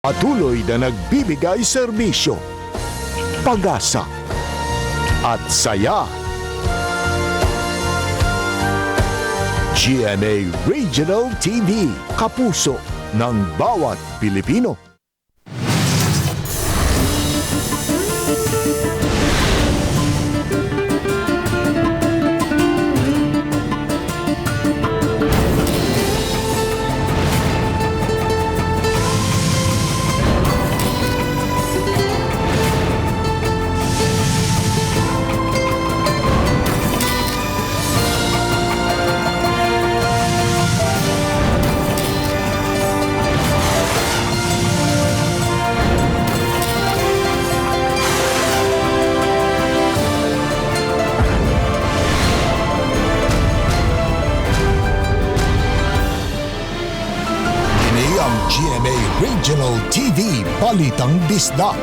Patuloy na nagbibigay serbisyo, pag-asa at saya. GMA Regional TV, kapuso ng bawat Pilipino. Kini ang GMA Regional TV Balitang Bisdak.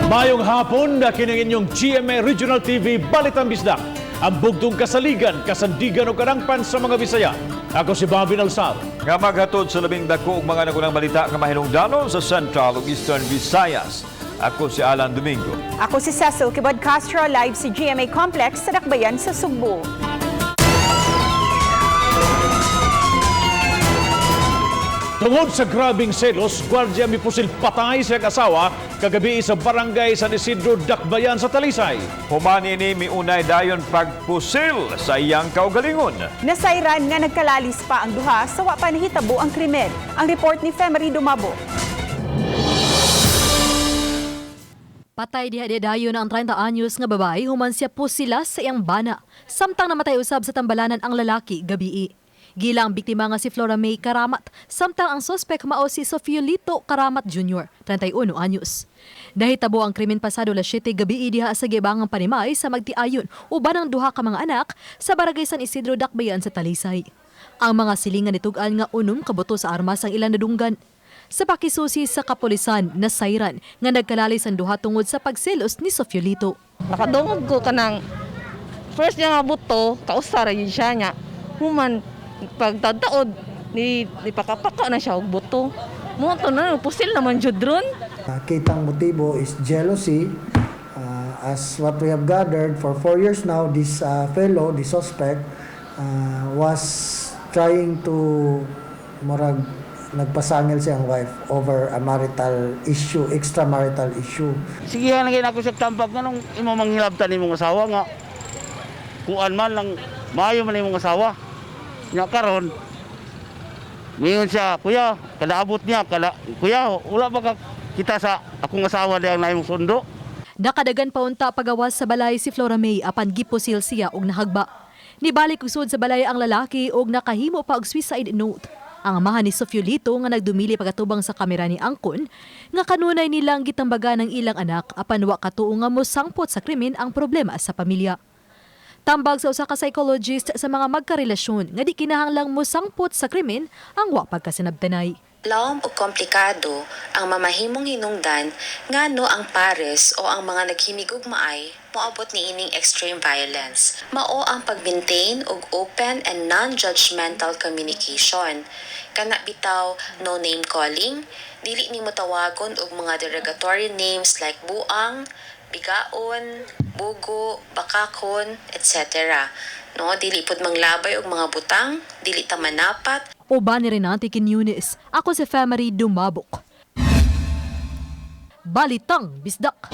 Mayong hapon na kining inyong GMA Regional TV Balitang Bisdak. Ang bugtong kasaligan, kasandigan o kadangpan sa mga Bisaya. Ako si Bobby Nalsar. Nga maghatod sa labing dako ug mga nagunang balita nga mahinungdanon sa Central ug Eastern Visayas. Ako si Alan Domingo. Ako si Cecil Kibod Castro, live sa GMA Complex sa Dakbayan sa Sugbo. Tungod sa grabing selos, gwardya mipusil patay sa iyang asawa kagabi sa barangay San Isidro, Dakbayan sa Talisay. Human ini miunay dayon pagpusil sa iyang kaugalingon. Nasayran nga nagkalalis pa ang duha sa wa pa nahitabo ang krimen. Ang report ni Femery Dumabo. Patay diha dayon ang 30 anyos nga babae human siya po sila sa iyang bana. Samtang namatay usab sa tambalanan ang lalaki gabii. Gila ang biktima nga si Flora May Karamat, samtang ang sospek mao si Sofiolito Karamat Jr., 31 anyos. Nahitabo ang krimen pasado las 7 gabii diha sa gibangang panimay sa Magtiayon uban ang duha ka mga anak sa barangay San Isidro, Dakbayan sa Talisay. Ang mga silingan nitug-an nga unom kabuto sa armas ang ilang nadunggan. Sa pakisusi sa kapulisan na sayran nga nagkalalis ang duha tungod sa pagselos ni Sofiolito. Nakadungog ko kanang first niya nga buto, kausa ra yun siya niya. Human pagtadaod ni nipakapaka na siya og buto. Mo to na pusil naman jud ron. Kitang motibo is jealousy. As what we have gathered, for 4 years now, this fellow, the suspect, was trying to murag nagpasangil siyang wife over a marital issue, extramarital issue. Sige na ako sa tambag nga nung imo manghilabtan imong asawa nga kuan man lang maayo man imong asawa. Nya karon miingon siya, kuya, kada abot niya, kada kuya, wala ba ka kita sa akong asawa diyang na imong sundo? Nakadagan pa unta pagawas sa balay si Flora May apan gipusil siya og nahagba. Nibalik usod sa balay ang lalaki og nakahimo pa og suicide note. Ang amahan ni Sofiolito nga nagdumili pagatubang sa kamera ni Angkon nga kanunay nilang gitambagan ang ilang anak apan wa katuo nga mosangpot sa krimen ang problema sa pamilya. Tambag sa usa ka psychologist sa mga magkarelasyon nga di kinahanglang mosangpot sa krimen ang wa pagkasinabtanay. Lawom ug komplikado ang mamahimong hinungdan ngano ang pares o ang mga naghimigugmaay moabot niining extreme violence. Mao ang pag-maintain og open and non-judgmental communication. Kana bitaw no name calling, dili nimo tawagon og mga derogatory names like buang, bigaon, bugo, bakakon, etc. No, dili pud manglabay og mga butang, dili ta manapat. Uban ni Renate Quiñones, ako si Femery Dumabok. Balitang Bisdak.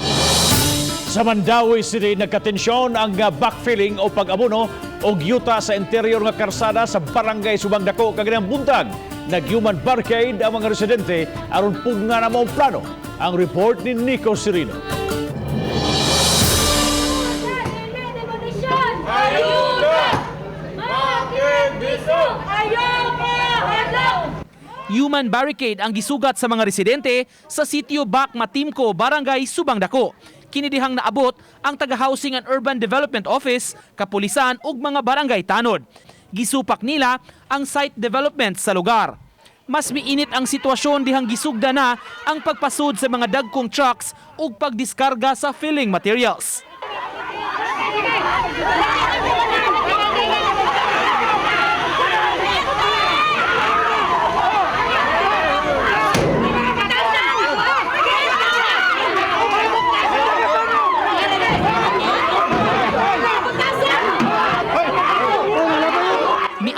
Sa Mandaue City, nagkatensyon ang backfilling o pag-abono og yuta sa interior nga karsada sa barangay Subang Dako kaganang buntag. Nag-human barricade ang mga residente aron pugna na mo ang plano. Ang report ni Nico Serino. Human barricade ang gisugat sa mga residente sa sitio Bac Matimco, Barangay Subang Dako. Kinidihang naabot ang taga-Housing and Urban Development Office, kapulisan ug mga barangay tanod. Gisupak nila ang site development sa lugar. Mas miinit ang sitwasyon dihang gisugda na ang pagpasud sa mga dagkong trucks ug pagdiskarga sa filling materials.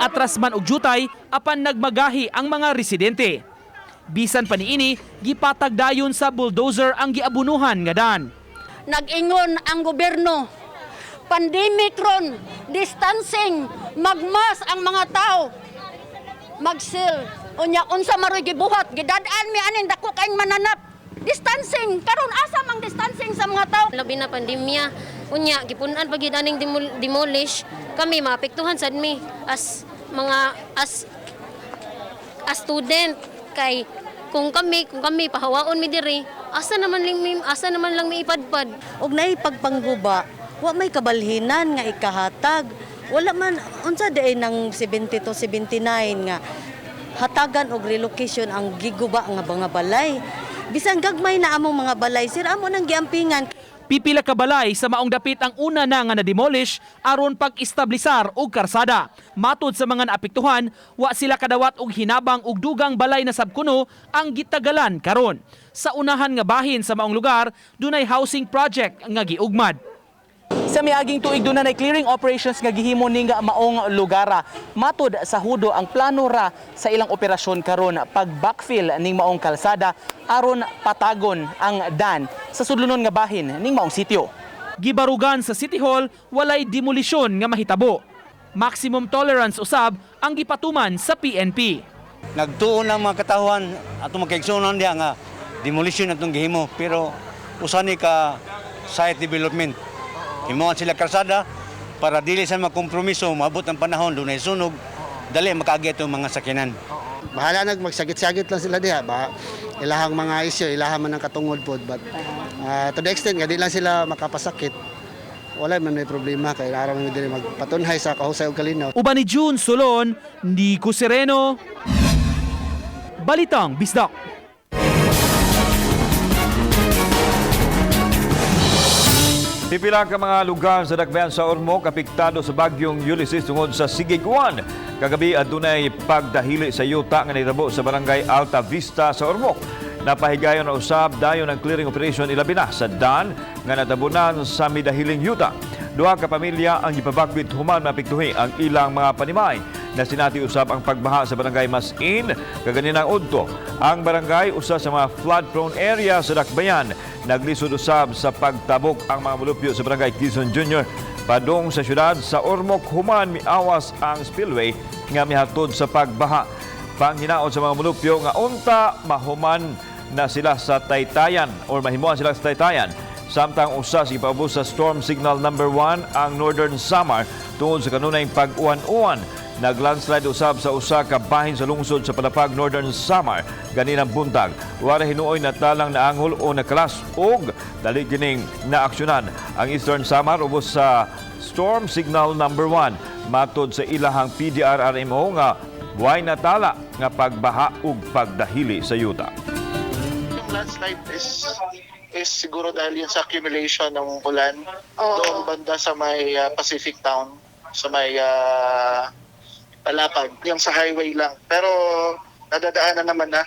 Nag-atras man og jutay apan nagmagahi ang mga residente. Bisan pa niini, gipatag dayon sa bulldozer ang giabunuhan nga dan. Nag-ingon ang gobyerno, pandemic ron, distancing, magmas ang mga tao, magsil. Unya unsa maroy gibuhat, gidad-an mi aning dako kaing mananap. Distancing, karon asa mang distancing sa mga tao? Labi na pandemya. Unya gipun-an pa gyud aning demolish kami, maapektuhan sad mi as mga as student kay kung kami pahawaon mi diri, asa naman lang mi ipadpad? Og naay pagpangguba, wa may kabalhinan nga ikahatag. Wala man unsa diay ng 72 79 nga hatagan og relocation ang giguba nga mga balay. Bisan gagmay na among mga balay, sir, amo nang giampingan. Pipila ka balay sa maong dapit ang una na nga na-demolish aron pag-establisar og karsada. Matud sa mga naapektuhan, wa sila kadawat og hinabang og dugang balay na sab kuno ang gitagalan karon. Sa unahan nga bahin sa maong lugar, dunay housing project nga giugmad. Sa miaging tuig doon na clearing operations nga gihimo ning maong lugara. Matod sa Hudo, ang plano ra sa ilang operasyon karon pag backfill ning maong kalsada aron patagon ang dan sa sudlonon nga bahin ning maong sitio. Gibarugan sa City Hall, walay demolisyon nga mahitabo. Maximum tolerance usab ang gipatuman sa PNP. Nagtuon ang mga katawhan atong magkaigsuonan diha nga demolition atong gihimo, pero usa ni ka site development. Himuan sila kalsada para dili sa makompromiso, maabot ang panahon dunay sunog, dali makaagi atong mga sakyanan. Bahala nag magsagit-sagit lang sila diha ba, ilahang mga isyu, ilahan man ang katungod pod, but to the extent nga di lang sila makapasakit, wala man may problema kay araw man diri magpatunhay sa kahusay ug kalinaw. Uban ni June Solon, Nico Sereno, Balitang Bisdak. Pipila ka mga lugar sa dakbayan sa Ormoc apektado sa bagyong Ulysses tungod sa sigig uwan. Kagabi adunay pagdahili sa yuta nga nahitabo sa barangay Alta Vista sa Ormoc. Napahigayon na usab dayon ang clearing operation, ilabi na sa dan nga natabunan sa midahiling yuta. Duha ka pamilya ang gipabakwit human mapiktuhi ang ilang mga panimay. Nasinati usab ang pagbaha sa barangay Masin kaganinang udto. Ang barangay usa sa mga flood-prone area sa dakbayan. Naglisod usab sa pagtabok ang mga mulupyo sa barangay Quezon Jr. padung sa syudad sa Ormoc human miawas ang spillway nga mihatod sa pagbaha. Panghinaot sa mga mulupyo nga unta mahuman na sila sa taytayan or mahimuan sila sa taytayan. Samtang usa sa gipaubos sa storm signal number 1 ang Northern Samar tungod sa kanunay pag-uwan-uwan. Naglandslide usab sa usa ka bahin sa lungsod sa Palapag, Northern Samar ganinang buntag. Wala hinuoy natalang naangol o nakalas og dali kining naaksyonan. Ang Eastern Samar ubos sa storm signal number 1 matod sa ilahang PDRRMO nga buhay natala nga pagbaha ug pagdahili sa yuta. Yung landslide is siguro dahil yun sa accumulation ng ulan doon banda sa may Pacific Town, sa may Palapag, yung sa highway lang. Pero nadadaanan naman na.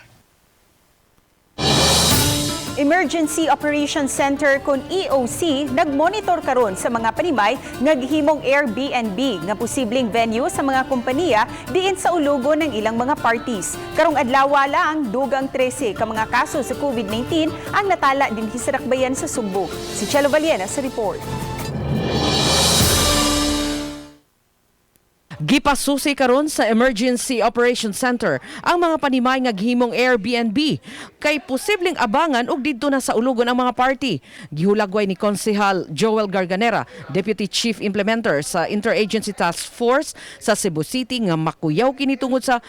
Emergency Operations Center kon EOC nagmonitor karon sa mga panimay nga gihimong Airbnb nga posibleng venue sa mga kompanya diin sa ulugo ng ilang mga parties. Karong adlaw lang, dugang 13 ka mga kaso sa COVID-19 ang natala dinhi sa dakbayan sa Sugbo. Si Chelo Valiena sa report. Gipasusi karon sa Emergency Operations Center ang mga panimay nga gihimong Airbnb kay posibleng abangan og didto na sa ulugon ang mga party. Gihulagway ni Konsehal Joel Garganera, Deputy Chief Implementer sa Interagency Task Force sa Cebu City, nga makuyaw kini tungod sa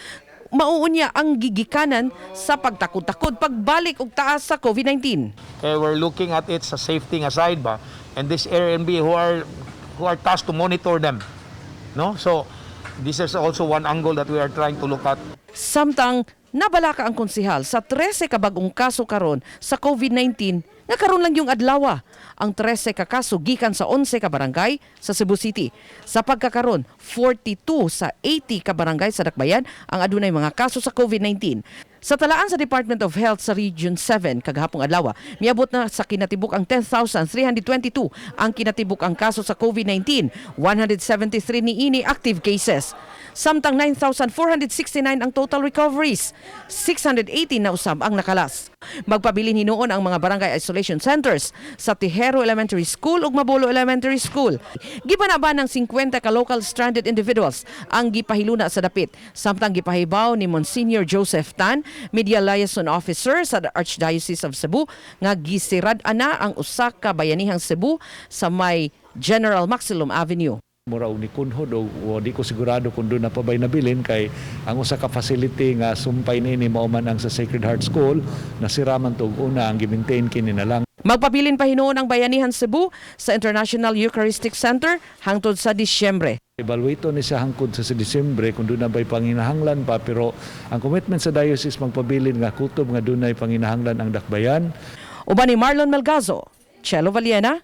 mauunya ang gigikanan sa pagtakod-takod pagbalik og taas sa COVID-19. Okay, we're looking at it sa safety nga side ba, and this Airbnb who are tasked to monitor them. No? So this is also one angle that we are trying to look at. Samtang nabalaka ang konsehal sa 13 ka bag-ong kaso karon sa COVID-19 nga karon lang yung adlawa. Ang 13 ka kaso gikan sa 11 ka barangay sa Cebu City. Sa pagkakaron, 42 sa 80 ka barangay sa Dakbayan ang adunay mga kaso sa COVID-19. Sa talaan sa Department of Health sa Region 7 kagahapong adlaw, miabot na sa kinatibuk ang 10,322 ang kinatibuk ang kaso sa COVID-19, 173 niini active cases. Samtang 9,469 ang total recoveries. 618 na usab ang nakalas. Magpabilin hinuon ang mga barangay isolation centers sa Tejero Elementary School ug Mabolo Elementary School. Gibanaba ng 50 ka local stranded individuals ang gipahiluna sa dapit. Samtang gipahibaw ni Monsignor Joseph Tan, Media Liaison Officer sa Archdiocese of Cebu, nga gisirad-an na ang usa ka bayanihang Cebu sa may General Maxilom Avenue. Mura og nikunhod o di ko sigurado kung duna pa ba'y nabilin kay ang usa ka facility nga sumpay niini mao man ang sa Sacred Heart School, nasira man to, ug una ang gi-maintain kini na lang. Magpabilin pa hinuon ang Bayanihan Cebu sa International Eucharistic Center hangtod sa Disyembre. Evaluate ni siya hangtod sa Disyembre kung duna ba'y panginahanglan pa, pero ang commitment sa diocese, magpabilin nga kutob nga dunay panginahanglan ang dakbayan. Uban ni Marlon Melgazo, Chelo Valiena,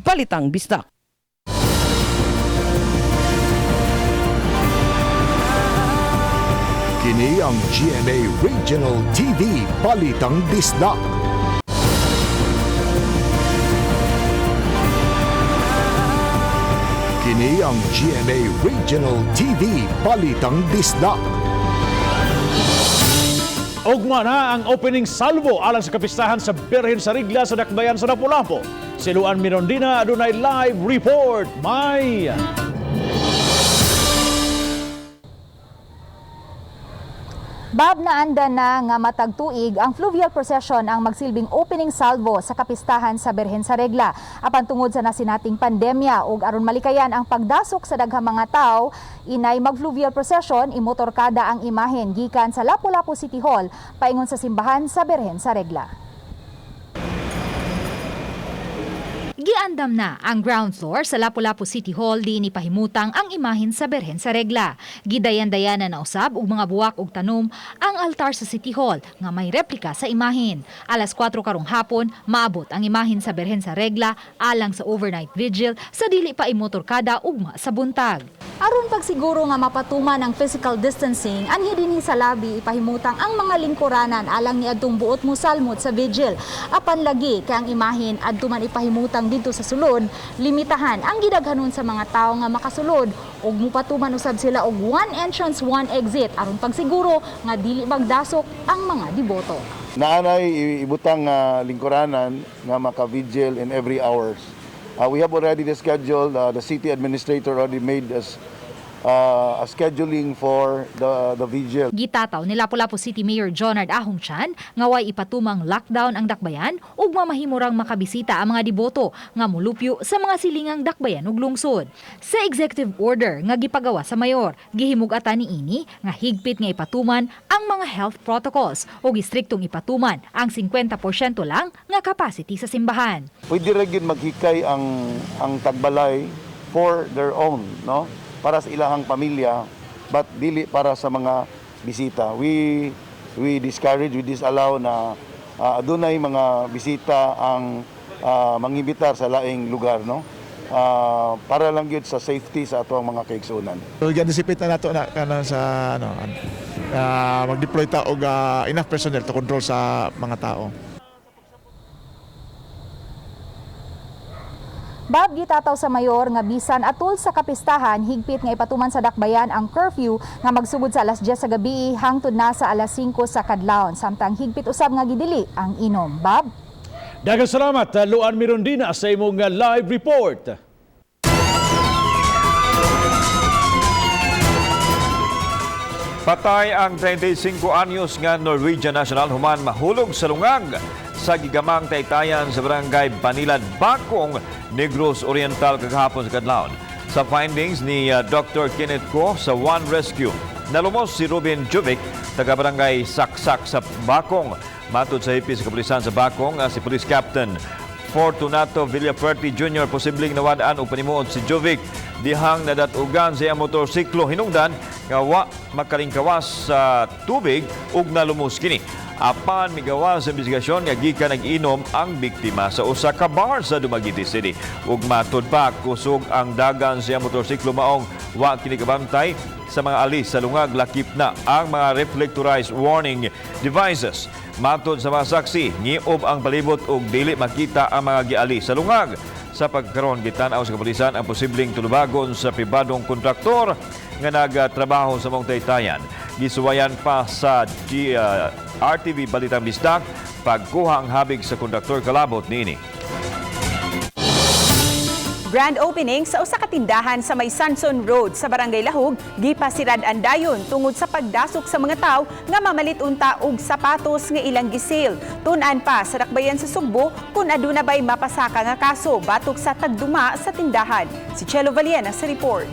Balitang Bisdak. Kini ang GMA Regional TV Balitang Bisdak. Kini ang GMA Regional TV Balitang Bisdak. Ugma na ang opening salvo alang sa kapistahan sa Birhen sa Rigla sa Dakbayan sa Lapu-Lapu. Si Luan Mirondina adunay live report. May Bab, naanda na nga matag tuig ang fluvial procession ang magsilbing opening salvo sa kapistahan sa Birhen sa Regla. Apan tungod sa nasinating pandemya ug aron malikayan ang pagdasok sa daghang mga tawo, inay mag-fluvial procession, imotorkada ang imahen gikan sa Lapu-Lapu City Hall paingon sa simbahan sa Birhen sa Regla. Giandam na ang ground floor sa Lapu-Lapu City Hall diin ipahimutang ang imahen sa Birhen sa Regla. Gidayan-dayana na usab og mga buwak ug tanom ang altar sa City Hall nga may replika sa imahen. Alas 4 karong hapon, maabot ang imahen sa Birhen sa Regla alang sa overnight vigil sa dili pa imotorkada ugma sa buntag. Aron pagsiguro nga mapatuman ang physical distancing, anhi dinhi sa labi ipahimutang ang mga lingkuranan alang niadtong buot mo salmot sa vigil. Apan lagi kay ang imahen adto man ipahimutang didto sa sulod, limitahan ang gidaghanon sa mga tawo nga makasulod ug mupatuman usab sila og one entrance, one exit aron pagsiguro nga dili magdasok ang mga deboto. Naanay ibutang nga lingkuranan nga maka-vigil in every hours. We have already the schedule, the city administrator already made us a scheduling for the vigil. Gitataw ni Lapu-Lapu City Mayor Jonard Ahong Chan nga way ipatumang lockdown ang dakbayan ug mamahimurang makabisita ang mga deboto nga mulupyo sa mga silingang dakbayan ug lungsod. Sa executive order nga gipagawa sa mayor, gihimug-atan niini nga higpit nga ipatuman ang mga health protocols ug istriktong ipatuman ang 50% lang nga capacity sa simbahan. Pwede ra gyud maghikay ang tagbalay for their own, no? Para sa ilahang pamilya, but dili para sa mga bisita. We discourage, we disallow na adunay mga bisita ang mangimbitar sa laing lugar, no? Para lang gyud sa safety sa atoang mga kaigsuonan. So gi-anticipate na nato na kanang sa ano mag-deploy ta og enough personnel to control sa mga tao. Bab, gitataw sa mayor nga bisan atul sa kapistahan, higpit nga ipatuman sa dakbayan ang curfew nga magsugod sa alas 10 sa gabi hangtod na sa alas 5 sa kadlawon. Samtang higpit usab nga gidili ang inom. Bab? Daghang salamat, Luan Mirondina, sa imong live report. Patay ang 35 anyos nga Norwegian national human mahulog sa lungag sa gigamang taytayan sa barangay Banilad, Bakong, Negros Oriental kagahapon sa kadlawon. Sa findings ni Dr. Kenneth Ko sa One Rescue, nalumos si Ruben Juvic, taga barangay Saksak sa Bakong. Matod sa hepe sa kapulisan sa Bakong, si Police Captain Fortunato Villafuerte Jr., posibleng nawad-an og panimuot si Jovic dihang nadatugan sa iyang motorsiklo hinungdan nga wa makalingkawas sa tubig ug nalumos kini. Apan migawas sa investigasyon nga gikan nag-inom ang biktima sa usa ka bar sa Dumaguete City. Ug matud pa, kusog ang dagan sa iyang motorsiklo maong wa kini kabantay sa mga alis sa lungag, lakip na ang mga reflectorized warning devices. Matod sa mga saksi, ngiob ang palibot ug dili makita ang mga giali sa lungag. Sa pagkaron, gitan-aw sa kapulisan ang posibleng tulubagon sa pribadong kontraktor nga nagtrabaho sa maong taytayan. Gisuwayan pa sa RTV Balitang Bisdak pagkuha ang habig sa kontraktor kalabot niini. Grand opening sa usa ka tindahan sa may Sanson Road sa Barangay Lahug gipasirad-an dayon tungod sa pagdasok sa mga tawo nga mamalit unta og sapatos nga ilang gi-sale. Tun-an pa sa dakbayan sa Sugbo kung aduna bay mapasaka nga kaso batok sa tagduma sa tindahan. Si Chelo Valiena sa report.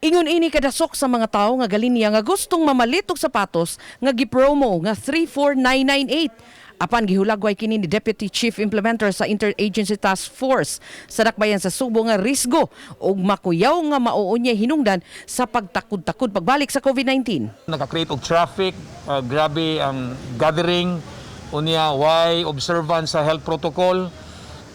Ingon ini kadasok sa mga tawo nga galinya nga gustong mamalit og sapatos nga gipromo nga 34998. Apan gihulagway kini ni Deputy Chief Implementer sa Interagency Task Force sa dakbayan sa Sugbo nga risgo og makuyaw nga mauunya hinungdan sa pagtakod-takod pagbalik sa COVID-19. Naka-create og traffic, grabe ang gathering, unya why observance sa health protocol.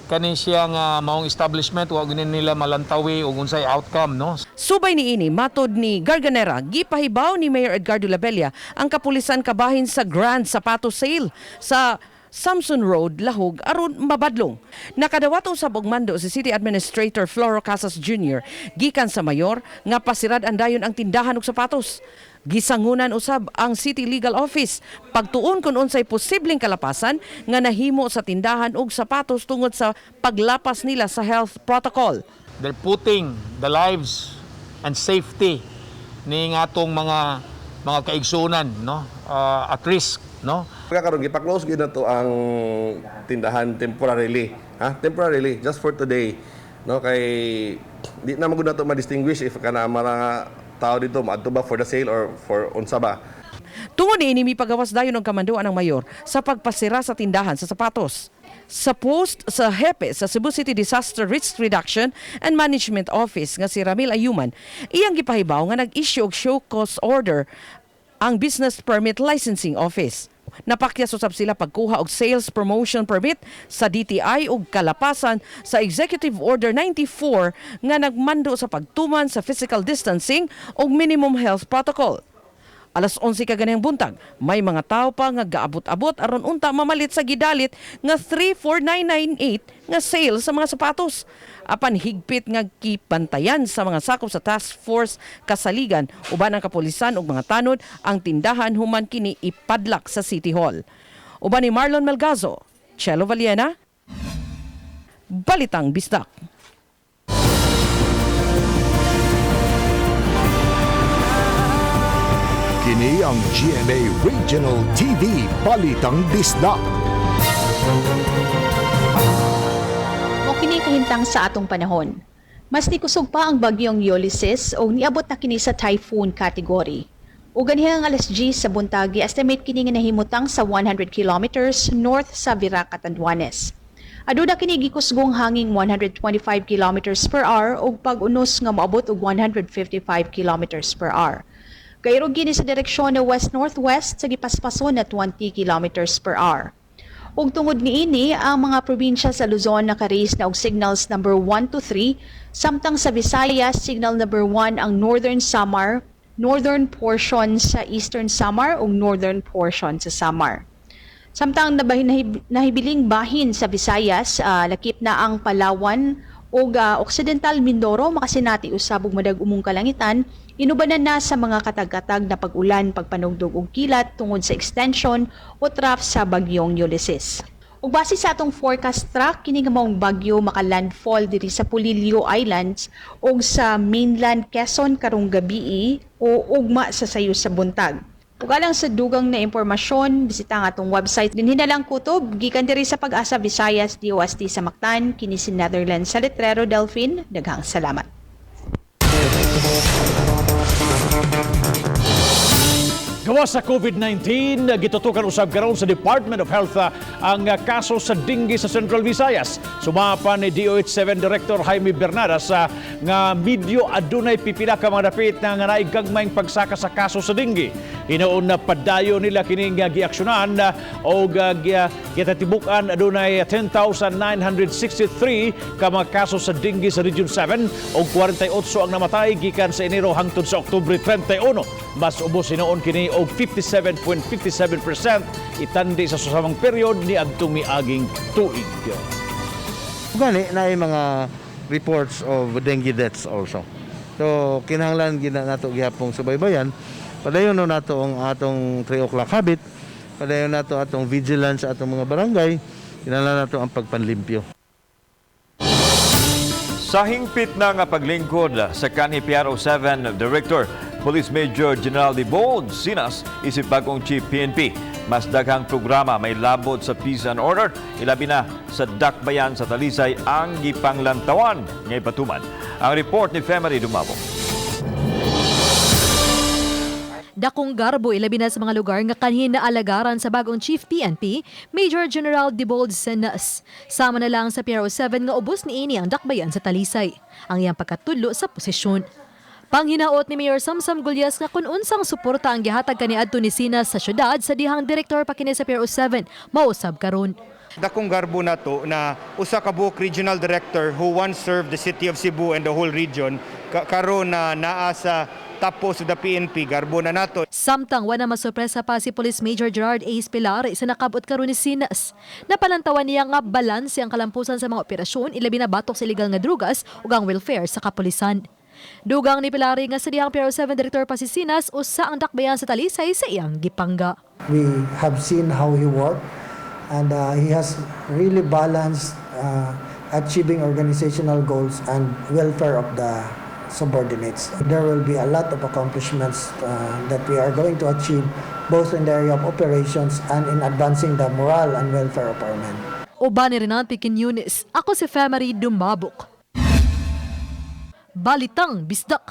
Kani siya nga maong establishment wa gyud nila malantawi og unsay outcome, no. Subay niini, matod ni Garganera, gipahibaw ni Mayor Edgardo Labella ang kapulisan kabahin sa Grand Sapato Sale sa Samson Road, Lahug, aron mabadlong. Nakadawat usab og mando si City Administrator Floro Casas Jr. gikan sa mayor nga pasirad ang dayon ang tindahan og sapatos. Gisangunan usab ang City Legal Office pagtuon kung unsay posibleng kalapasan nga nahimo sa tindahan og sapatos tungod sa paglapas nila sa health protocol. They're putting the lives and safety ni atong mga kaigsunan, no, at risk, no. Karon gipa-close gyud nato ang tindahan temporarily, ha? Temporarily just for today. No, kay di na magud nato ma-distinguish if kana mga tao dito maadto ba for the sale or for unsa ba. Tungod niini, mipagawas dayon ang kamanduan ng mayor sa pagpasira sa tindahan sa sapatos. Sa post sa hepe sa Cebu City Disaster Risk Reduction and Management Office nga si Ramil Ayuman, iyang gipahibaw nga nag-issue og show cause order ang Business Permit Licensing Office. Napakyas usab sila pagkuha og sales promotion permit sa DTI ug kalapasan sa Executive Order 94 nga nagmando sa pagtuman sa physical distancing ug minimum health protocol. Alas 11 kaganihang buntag, may mga tao pa nga gaabot-abot aron unta mamalit sa gidalit nga 34998 nga sale sa mga sapatos. Apan higpit nga gibantayan sa mga sakop sa task force Kasaligan uban ang kapulisan ug mga tanod ang tindahan human kini ipadlak sa City Hall. Uban ni Marlon Melgazo, Chelo Valiena, Balitang Bisdak. Kini ang GMA Regional TV Balitang Bisdak. Mao kini kahintang sa atong panahon. Mas nikusog pa ang bagyong Ulysses o niabot na kini sa typhoon category. Ug ganihang alas 10 sa buntag, estimate kini nga nahimutang sa 100 kilometers north sa Virac, Catanduanes. Aduna kini gikusgong hanging 125 kilometers per hour ug pag-unos nga moabot og 155 kilometers per hour. Gairog kini sa direksyon na west-northwest sa gipaspason na 20 kilometers per hour. Ug tungod niini, ang mga probinsya sa Luzon naka-raise na og signals number 1 to 3, samtang sa Visayas signal number 1 ang Northern Samar, northern portion sa Eastern Samar ug northern portion sa Samar. Samtang nahibiling bahin sa Visayas, lakip na ang Palawan ug Occidental Mindoro makasinati usab og madag-umong kalangitan, inubanan na sa mga katag-katag na pag-ulan, pagpanugdog ug kilat tungod sa extension o trough sa bagyong Ulysses. Ug base sa atong forecast track, kini nga maong bagyo maka-landfall diri sa Polillo Islands ug sa mainland Quezon karong gabii o ugma sa sayo sa buntag. Ug alang sa dugang na impormasyon, bisita ang atong website. Dinhi na lang kutob, gikan diri sa Pag-asa Visayas, DOST sa Mactan, kini si Netherlands sa Letrero Delphine. Daghang salamat. Gawas sa COVID-19, gitutukan usab karon sa Department of Health ang kaso sa dengue sa Central Visayas. Sumapa ni DOH 7 Director Jaime Bernadas nga medyo adunay pipila ka mga dapit na nga naay gagmayng pagsaka sa kaso sa dengue. Hinuon na padayon nila kining giaksyonan og gitatibuk-an adunay 10,963 ka mga kaso sa dengue sa Region 7 og 48 ang namatay gikan sa Enero hangtod sa Oktubre 31. Mas ubos hinuon kini og 57.57% itandi sa susamang period ni adtong miaging tuig. Gani na mga reports of dengue deaths also. So kinahanglan gid na nato gihapong subaybayan. Padayon no nato ang atong 3 o'clock habit. Padayon nato atong vigilance sa atong mga barangay. Kinahanglan nato ang pagpanlimpyo. Sa hingpit na nga paglingkod sa kanhi PRO 7 Director, Police Major General Debold Sinas, isip bagong Chief PNP. Mas daghang programa may labot sa peace and order, ilabi na sa dakbayan sa Talisay ang gipanglantawan nga ipatuman. Ang report ni Femery Dumabo. Dakong garbo ilabi na sa mga lugar nga kanhi naalagaran sa bagong Chief PNP, Major General Debold Sinas. Sama na lang sa PRO 7 nga ubos niini ang dakbayan sa Talisay. Ang iyang pagkatudlo sa posisyon. Panghinaot ni Mayor Samsam Gullas nga kung unsang suporta ang gihatag kaniadto ni Sinas sa syudad sa dihang direktor pa kini sa PRO 7, mausab karon. Dakong garbo na to na usa ka buok regional director who once served the city of Cebu and the whole region karon na naa sa tapos the PNP, garbo na nato. Samtang wala masurpresa pa si Police Major Gerard Ace Pilar sa nakabot karon ni Sinas. Napalantawan niya nga balanse ang kalampusan sa mga operasyon, ilabi na batok sa ilegal nga drugas ug ang welfare sa kapulisan. Dugang ni Pilari nga sa dihang PRO 7 Director pa si Sinas, usa ang dakbayan sa Talisay sa iyang gipangga. We have seen how he worked, and he has really balanced achieving organizational goals and welfare of the subordinates. There will be a lot of accomplishments that we are going to achieve both in the area of operations and in advancing the morale and welfare of our men. Uban ni Renante Quiñones, ako si Femery Dumabok. Balitang Bisdak.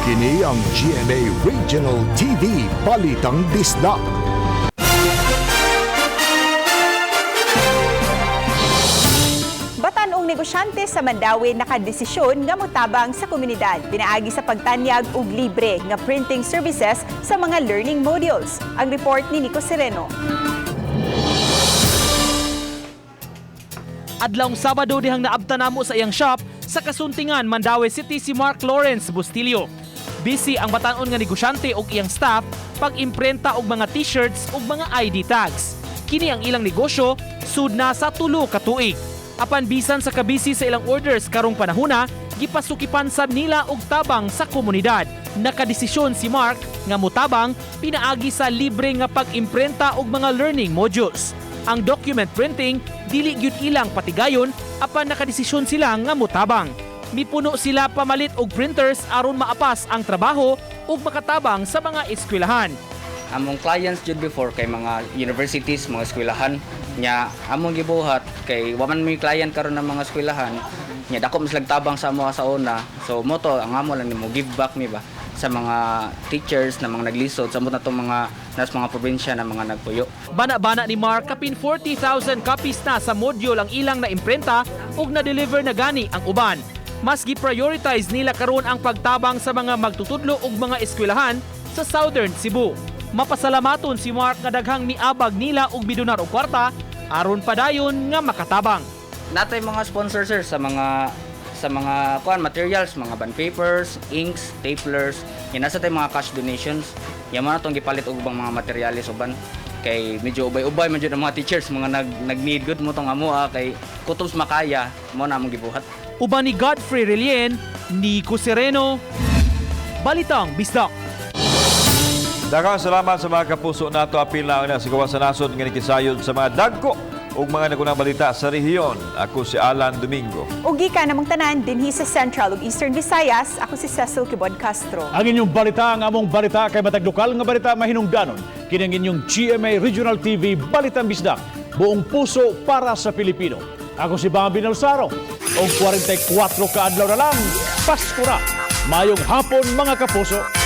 Kini ang GMA Regional TV Balitang Bisdak. Batan-ong negosyante sa Mandaue nakadesisyon nga motabang sa komunidad pinaagi sa pagtanyag og libre nga printing services sa mga learning modules. Ang report ni Nico Sereno. Adlawng Sabado dihang naabta namo sa iyang shop sa Kasuntingan, Mandaue City si Mark Lawrence Bustillo. Busy ang batan-on nga negosyante og iyang staff pag-imprenta og mga t-shirts ug mga ID tags. Kini ang ilang negosyo sud na sa 3 ka tuig. Apan bisan sa kabisi sa ilang orders karong panahona, gipasukipan sab nila og tabang sa komunidad. Nakadesisyon si Mark nga motabang pinaagi sa libre nga pag-imprenta og mga learning modules. Ang document printing dili gyud ilang patigayon apan nakadesisyon sila nga motabang. Mipuno sila pamalit og printers aron maapas ang trabaho ug makatabang sa mga eskwelahan. Among clients jud before kay mga universities, mga eskwelahan nya among gibuhat kay wa man may client karon ng mga eskwelahan nya dako mas tabang sa amo sa una. So mo to ang amo lang nimo give back mi ba sa mga teachers na mga naglisod sa na tong mga nas mga probinsya na mga nagpuyo. Bana-bana ni Mark kapin 40,000 copies na sa module ang ilang na imprenta ug na-deliver na gani ang uban. Mas gi-prioritize nila karon ang pagtabang sa mga magtutudlo ug mga eskwelahan sa Southern Cebu. Mapasalamaton si Mark nga daghang miabag nila og midonar og kwarta aron padayon nga makatabang. Natay mga sponsors sir sa mga kuan materials, mga bond papers, inks, staplers, yan nasa tay mga cash donations. Yan man atong gipalit og ubang mga materyales uban kay medyo ubay-ubay man jud ang mga teachers mga nag-need good mo tong amo kay kutob makaya mo na among gibuhat. Uban ni Godfrey Relien, Nico Sereno, Balitang Bisdak. Daghang salamat sa mga kapuso nato. Apil na sa gawas sa nasod nga nikisayod sa mga dagko ug mga nagunang balita sa rehiyon. Ako si Alan Domingo. Ug gikan namong tanan dinhi sa Central ug Eastern Visayas, ako si Cecil Quibod Castro. Ang inyong balita, ang among balita kay matag lokal nga balita mahinungdanon. Kini ang inyong GMA Regional TV Balitang Bisdak. Buong puso para sa Pilipino. Ako si Bambi Nalsaro. Og 44 ka adlaw na lang, Pasko na. Mayong hapon, mga kapuso.